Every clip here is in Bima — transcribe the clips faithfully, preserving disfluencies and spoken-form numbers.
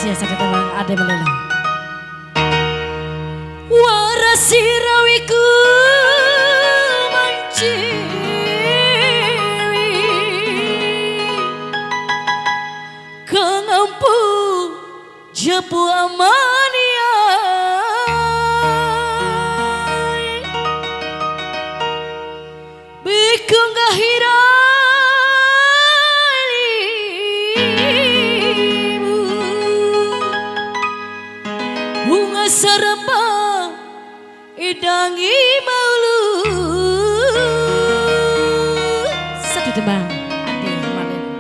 Sia, satu tembang, Ade Malelo. Wara si rawiku ma ncewi, kangampu japu amania. Biku nggahi ra elimu, wunga saramba eda ngi maulu. Satu tembang, Ade Malelo.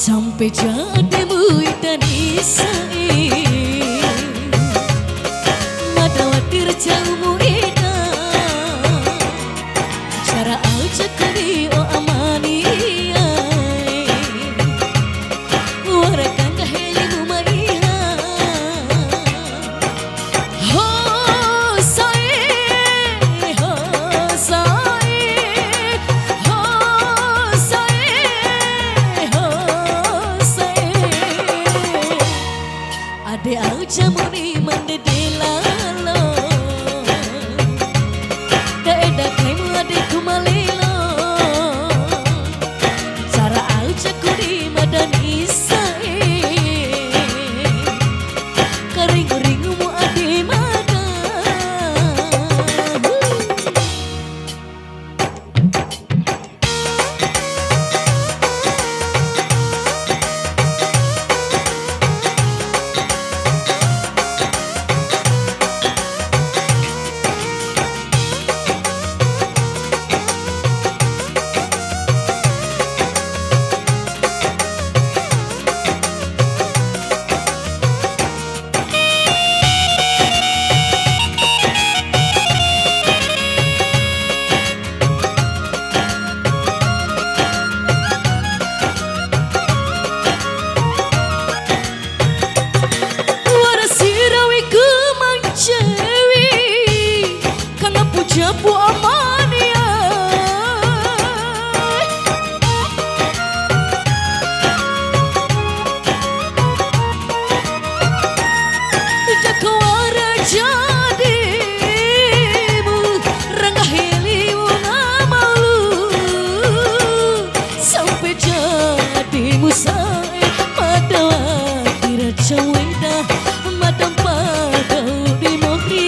Sampe jade mu ita ni sa'e, mada wati ra caumu eda, cara au cakuri o amani ai, wara kangga helimu ma iha. Ho sae, ho sae, ho sae, ho sae. Ade au ja muni ma ndede lalo, da eda kaimu adeku ma lelo, cara au cakuri mada ni sa'e. Karingu-ringumu ade mada. Wara si rawiku ma ncewi, kana puja pu amania. Jaku wara jadimu, rangga heli wunga maulu. Sampe jadimu sa'e, mada wati ra cau eda, mada mpa dou di mori,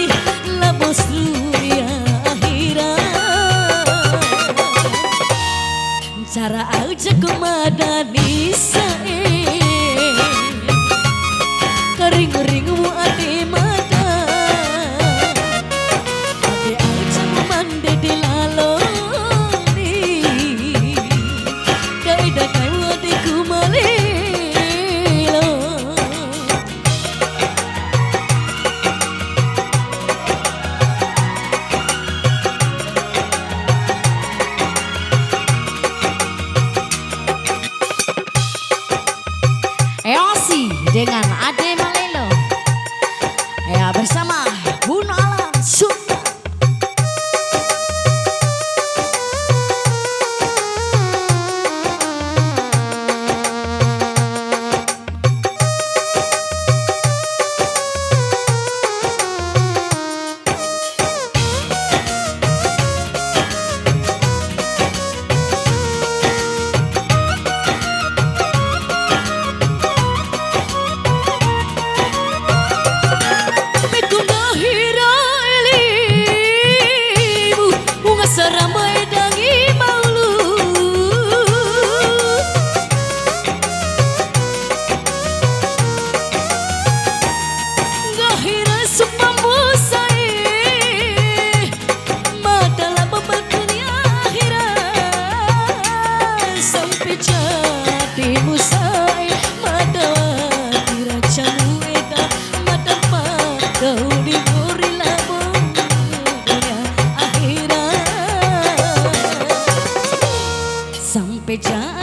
labo suria ahira. Cara au jaku mada ni sa'e, karingu-ringumu ade mada. Ade au jaku ma ndede lalo ni, da eda kaimu adeku ma lelo. Eosi dengan Ade Malelo. Ya, bersama Buno Alan Sunda. Beku nggahi ra elimu, wunga saramba eda ngi maulu. Nggahi ra supa mbusa e, mada labo ba dunia akhirat. Sampe jadimu sa'e, mada wati ra cau eda, mada mpa dou di mori la Peja